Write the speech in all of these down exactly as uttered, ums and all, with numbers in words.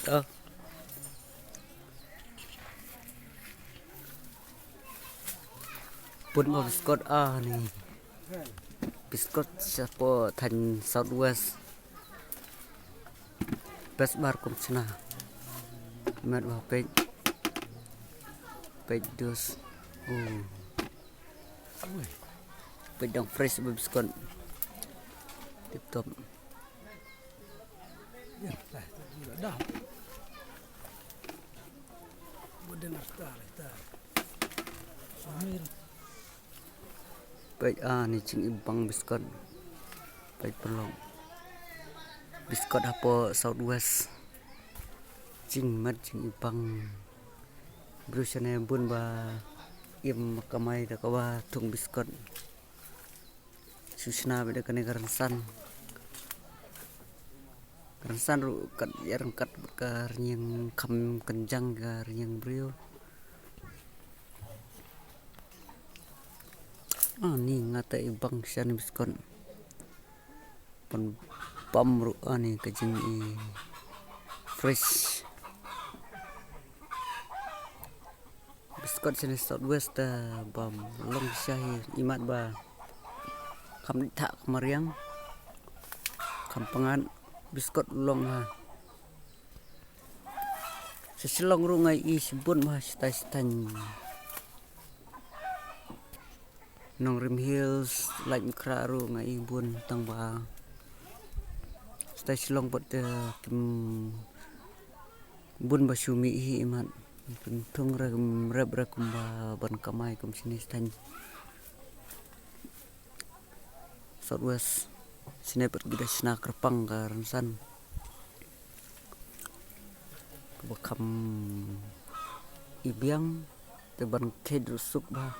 Ah. Bun ba biskot, ah, ni. Biskot shapoh thaiñ South West. Best bar kum shna. Met ba peit. Peit dus. Uh. Peit dang fresh ba biskot. Tip top. Peit, ah, ni jingibang biskot. Peit paralok. Biskot hapoh South West. Jingmet jingibang. Briew shane bun ba im kamai da kaba thung biskot. Shu shna bad da kane ka rynsan. Ka rynsan ruh kat ïa ryngkat bad ka rynïeng, kham kynjang ka rynïeng briew. Ah, ni nga ta ibang shan biskot. Pynbam ruh, ah, ni ka jing i fresh. Biskot shane South West, eh, bam long sha hi, imat ba kham thah ka mariang, kham pyngngad, biskot long ha. Sha Shillong ruh nga i shibun ba shatai shatai. Nongrim Hills, Laitumkhrah ruh nga i bun tang ba shatai Shillong pat te kim bun ba shu mih hi imat. Kim thung re, kim rep re kumba ban kamai kum shane shatai South West. Shane pat ki da shna kyrpang ka rynsan. Kaba kham ibiang te ban kheit ruh suk ba.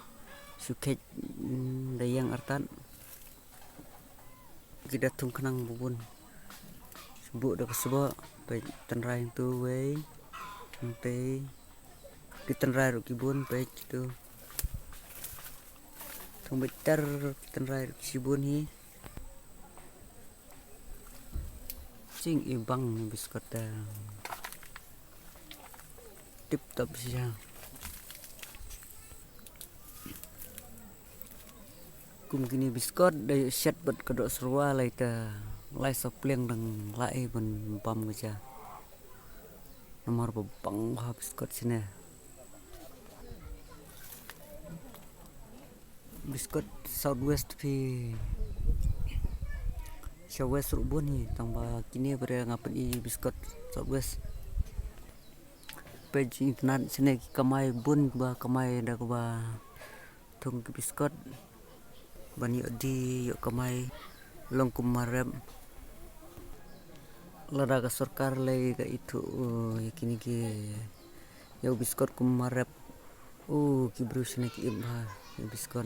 Shu kheit, mm, da ïeng artat. Ki da thung khnang ba bun. Shu buh da ka sboh, peit tynrai hangtu wei. Hangtei. Ki tynrai ruh ki bun, peit tu. Thung beit ter ki tynrai ruh ki shibun hi. Jingibang biskot te. Tip top shisha. Kum kine biskot da ïoh shet bad ka doh syrwa lai te lai saw pliang dang lah ei ban bam ka ja. Namar ba bang bha biskot shane. Biskot South West phi sha West ruh bun hi, tang ba kine ba re nga pyni biskot South West. Peit jingitynnad shane ki kamai bun ba kamai da kaba thung ki biskot ban ïoh die ïoh kamai long kum mar rep. Lada ka sorkar lei ka ithuh, uh, ïa kine ki ïa u biskot kum mar rep. Uh, ki briew shane ki im bha ïa u biskot.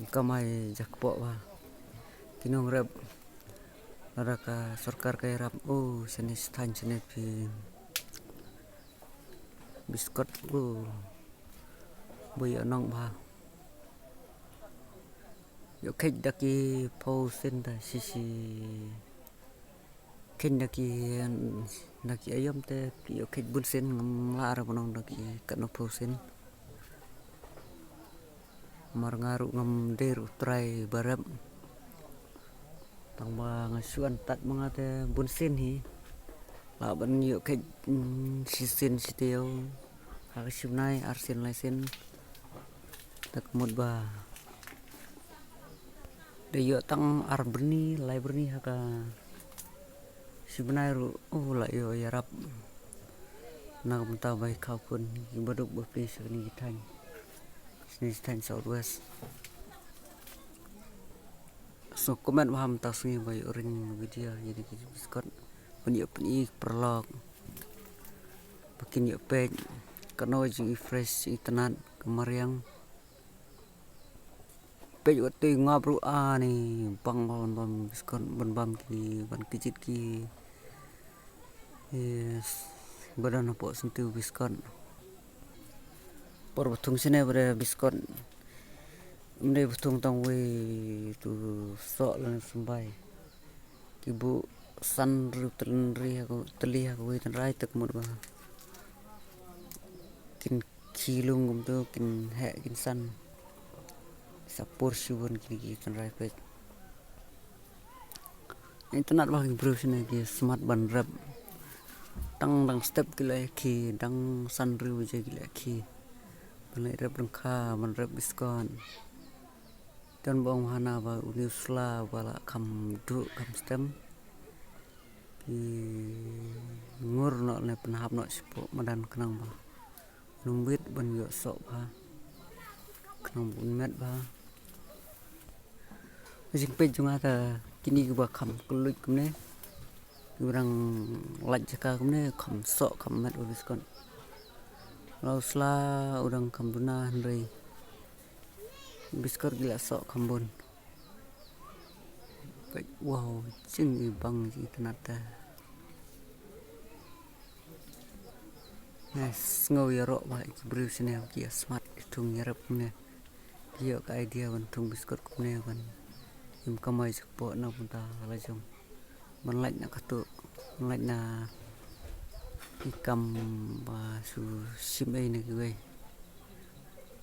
Im kamai jakpoh bha. Ki nongrep. Lada ka sorkar ka ïarap, uh, shane shatai shane phi biskot, uh, ba ïoh nong bha. Ïoh kheit da ki phew sien da shi shi. Kheit da ki, da ki aïom te ki ïoh kheit bun sien, ngam lah re ban ong da ki katno phew sien. Mar nga ruh ngam dei ruh trai ba rep. Tang ba nga shu antat ma nga te bun sien hi. Lah ban ïoh kheit, mm, shi sien shi taïew. Ha ka shi bnai ar sien lai sien. Te ka mut ba da ïoh tang ar byrni, lai byrni ha ka shi bnai ruh, uh, lah ïoh ïarap. Na ka bynta ba ïa khaw khun kiba duk ba plie sha kine ki thaiñ. Shane shi thaiñ South West. So comment ba ha mynta sngi ba ïoh ring video ïa kine ki biskot. Ban ïoh pyni paralok ba kin ïoh peit. Kano jing i fresh, i tynnad, ka mariang. Peit wat tu i ngap ruh, ani bang ban bam biskot, ban bam ki, ban kjit ki. Yes. Ba don hapoh senti u biskot. Por ba thung shane ba dei biskot. Ym dei ba thung tang wei tu soh lane symbai. Ki buh san riew tylli ha kawei tynrai, te ka mut ba kin khie lung kumto, kin heh kin san. Sa por shibun kine ki tynrai peit. Itynnad ba ki briew shane ki smat ban rep. Dang dang step ki la khie, dang san riew baje ki la khie. Ban leit rep lyngkha, ban rep biskot. Don ba ong hana ba une u sla ba la kham duh kham stem. Ki ngur noh ne pynhap noh shapoh madan khnang ba un ym wit ban ïoh soh bha, khnang ba un met bha. Jingpeit jong nga te kine kiba kham kylluid kumne, kiba dang lait jaka kumne, kham soh kham met bha biskot. La u sla u dang kham duna hynrei biskot ki la soh kham bun. Peit, wow, jing i bang, jing itynnad te. Nga sngew ïaroh ba ki briew shane ki ïa smat i thung ïarep kumne. Ki ïoh ka idea ban thung biskot kumne ban im kamai shapoh na bynta la jong. Ban lait na katu, ban lait na i kam ba shu shim ei na kiwei.